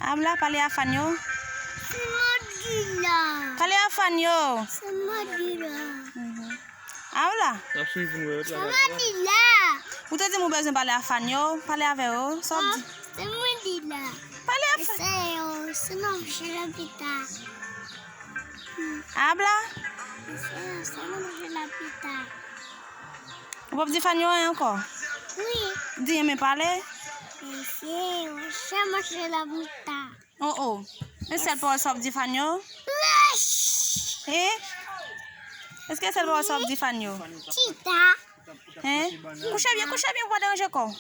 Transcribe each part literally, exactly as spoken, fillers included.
Abla, pale a fan yo. Se modi la. Pale a fan yo. Se modi la. Mhm. Abla. N ap swiv nou, yo, travay. Se modi la. Ou te di m ou bezwen pale a fan yo. Pale avè yo. Sa w ap di? Se modi la. Pale a fan. Se yo, se nan jere pita. Abla. Se yo, se nan jere pita. Ou p ap di fan yo anyen ankò? Wi. Di renmen pale. Mesye, monchè, monchè, la mouta. Oh, oh. E sèl pawòl sa w ap di fan yo? Wesh! E? Èske sèl pawòl sa w ap di fan yo? Chita. Hein? Kouche byen, kouche byen, pou pa deranje kò w.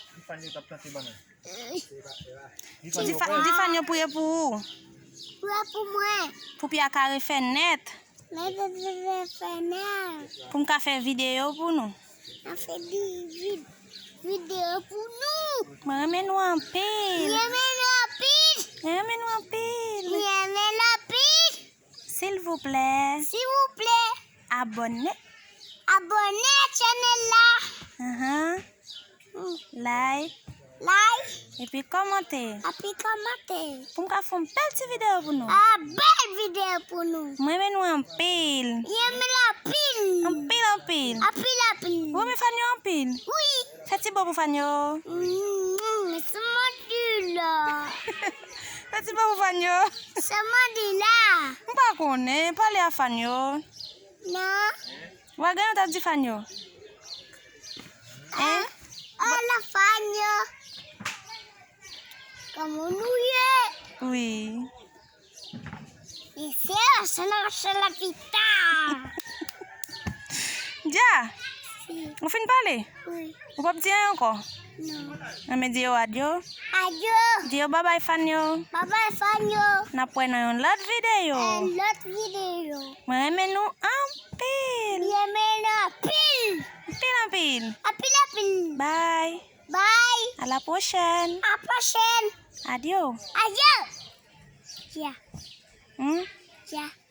Di fa-, di fan yo priye pou ou. Priye pou mwen. Pou pye a ka refè nèt. Mwen te vle fè nèt. Pou m ka fè videyo pou nou. Mwen fè di vid-, videyo pou nou. Mwen renmen nou anpil. Mwen renmen nou anpil. Mwen renmen nou anpil. Mwen renmen nou anpil. Silvouplè. Silvouplè. Abòne. Abòne chanèl la. Ahan. Like. Like. Epi kòmante. Epi kòmante. Pou m ka fè yon bèl ti videyo pou nou. A, bèl videyo pou nou. Mwen renmen nou anpil. Mwen renmen nou anpil. Anpil, anpil. Anpil, anpil. Ou renmen fan yo anpil? Wi. Fè ti bo pou fan yo. Mm, se modi la. Fè ti bo pou fan yo. Se modi la. M pa konnen. Pale a fan yo. Non. Wa gen yon t ap di fan yo. Hein? Ala fan yo. Kòman nou ye? Wi. Mesye, se nan se la pita. Dja, si. Ou fin pale? Wi. Ou p ap di anyen ankò? Non. Anben di yo adyo. Adyo. Di yo babay fan yo. Babay fan yo. N ap wè nan yon lòt videyo. Yon lòt videyo. Mwen renmen nou anpil. Mwen renmen nou anpil. Anpil, anpil. Anpil, anpil. Bye. Bye. À la prochaine. À la prochaine. Adyo. Adyo. Ya. Hmm? Ya.